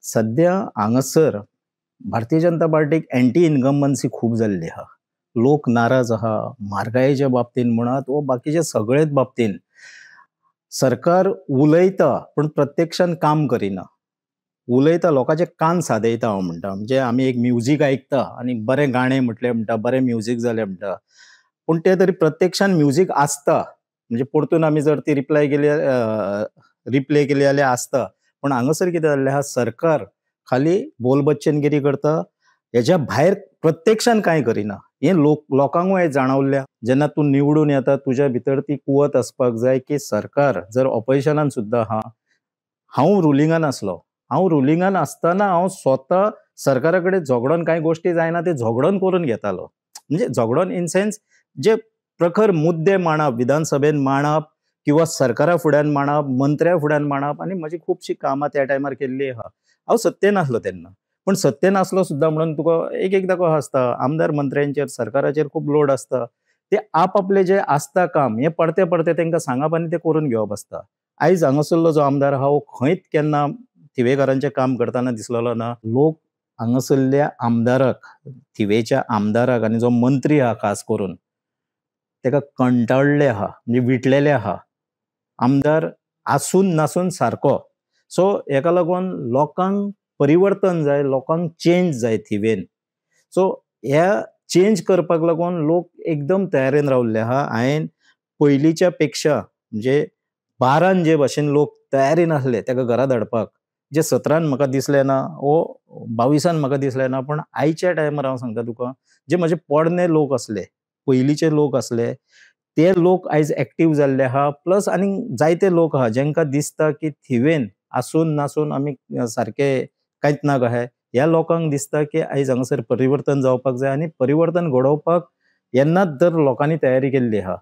सद्या हांगासर भारतीय जनता पार्टीक एंटी इनकम्बन्सी खूब जाल्ली आहा. लोक नाराज आहा म्हारगायेच्या बाबतीन म्हणात वो बाकीच्या सगळेच बाबतीन. सरकार उलयता पूण प्रत्यक्षान काम करिना. उलयता, लोकांचे कान सादयता हांव म्हणटा. म्हणजे आमी एक म्युजीक आयकता आनी बरें गाणें म्हटलें म्हणटा, बरें म्युजीक जालें म्हणटा, पूण तें तरी प्रत्यक्षान म्युजीक आसता. म्हणजे परतून आमी जर ती रिप्लाय केली, रिप्ले केली जाल्यार आसता. पूण हांगासर कितें जाल्लें आहा, सरकार खाली बोल बच्चनगिरी करता, हेज्या भायर प्रत्यक्षान कांय करिना. हें लोकांकूय जाणवल्लें. जेन्ना तूं निवडून येता तुज्या भितर ती कुवत आसपाक जाय की सरकार जर ऑपोजिशनान सुद्दां आहा, हांव रुलिंगान आसलो, हांव रुलिंगान आसतना हांव स्वता सरकारा कडेन झगडोन कांय गोश्टी जायना ते झगडोन करून घेतालो. म्हणजे झगडोन इन सेन्स जे प्रखर मुद्दे मांडप, विधानसभेन मांडप किंवा सरकारा फुड्यान मांडप, मंत्र्या फुड्यान मांडप. आनी म्हजी खुबशीं कामां त्या टायमार केल्ली आहा. हांव सत्तेन आसलो तेन्ना, पूण सत्तेन आसलो सुद्दां म्हणून तुका एक एकदां कसो आसता, आमदार मंत्र्यांचेर सरकाराचेर खूब लोड आसता. ते आपआपले जे आसता काम हें परते परते तांकां सांगप आनी ते करून घेवप आसता. आयज हांगासरलो जो आमदार आहा हो खंयच केन्ना थिवेकारांचें काम करतना दिसलेलो ना. लोक हांगासरल्या आमदाराक, थिवेच्या आमदाराक आनी जो मंत्री आहा खास करून ताका कंटाळ्ळे आहा, म्हणजे विटलेले आहा. आमदार आसून नासून सारको. सो हेका लागून लोकांक परिवर्तन जाय, लोकांक चेंज जाय थिवेन. सो ह्या चेंज करपाक लागून लोक एकदम तयारेन रावल्ले आहा. हांवें पयलींच्या पेक्षा म्हणजे 12 जे भाशेन लोक तयारेन आसले ताका घरा धाडपाक, जे 17 म्हाका दिसलें ना वो 22 म्हाका दिसलें ना, पूण आयच्या टायमार हांव सांगता तुका, जे म्हजे पोरणे लोक आसले, पयलींचे लोक आसले, ते लोक आयज एक्टीव जाल्ले आहा. प्लस आनी जायते लोक आहा जेंकां दिसता की थिवेन आसून नासून आमी सारके कांयच ना कशें, ह्या लोकांक दिसता की आयज हांगासर परिवर्तन जावपाक जाय आनी परिवर्तन घडोवपाक येन्नाच तर लोकांनी तयारी केल्ली आहा.